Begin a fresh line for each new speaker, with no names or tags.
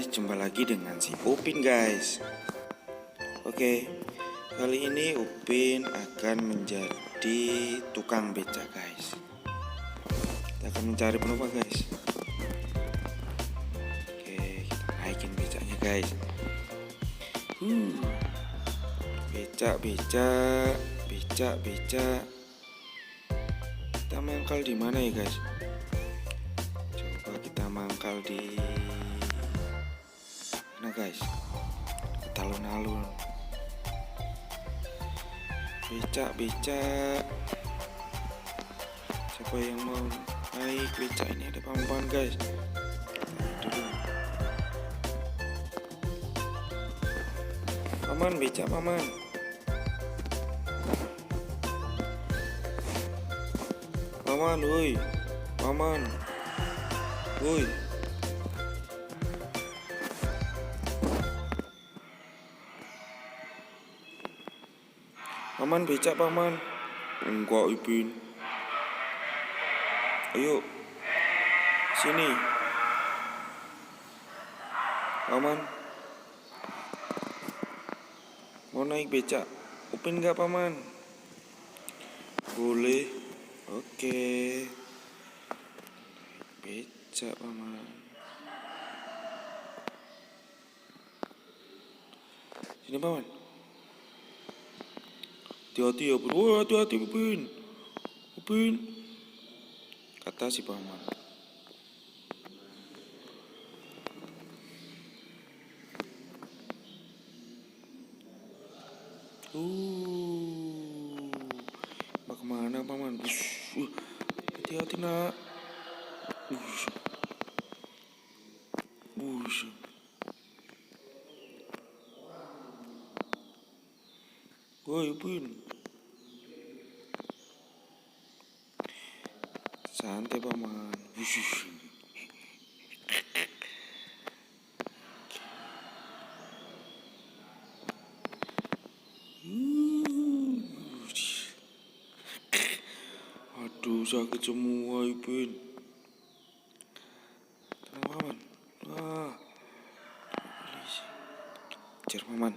guys, jumpa lagi dengan si Upin guys. Oke, kali ini Upin akan menjadi tukang beca guys. Kita akan mencari penumpang guys. Oke, kita naikin becanya guys. Beca. Kita mangkal di mana ya guys? Coba kita mangkal di mana guys? Kita alun-alun. Beca. Siapa yang mau naik beca ini? Ada paman guys. Paman, beca paman. Paman, woi. Paman. Woi. Paman, beca paman. Enggak, Upin. Ayo. Sini. Paman. Mau naik beca? Upin enggak paman? Boleh. Oke. Beca paman. Sini paman. Hati-hati ya, Upin. Wah, hati-hati Upin. Kata si paman. Mau kemana paman? Hati-hati nak. Woi Upin. Santai paman. Aduh, sakit semua Upin. Tenang paman. Kejar paman.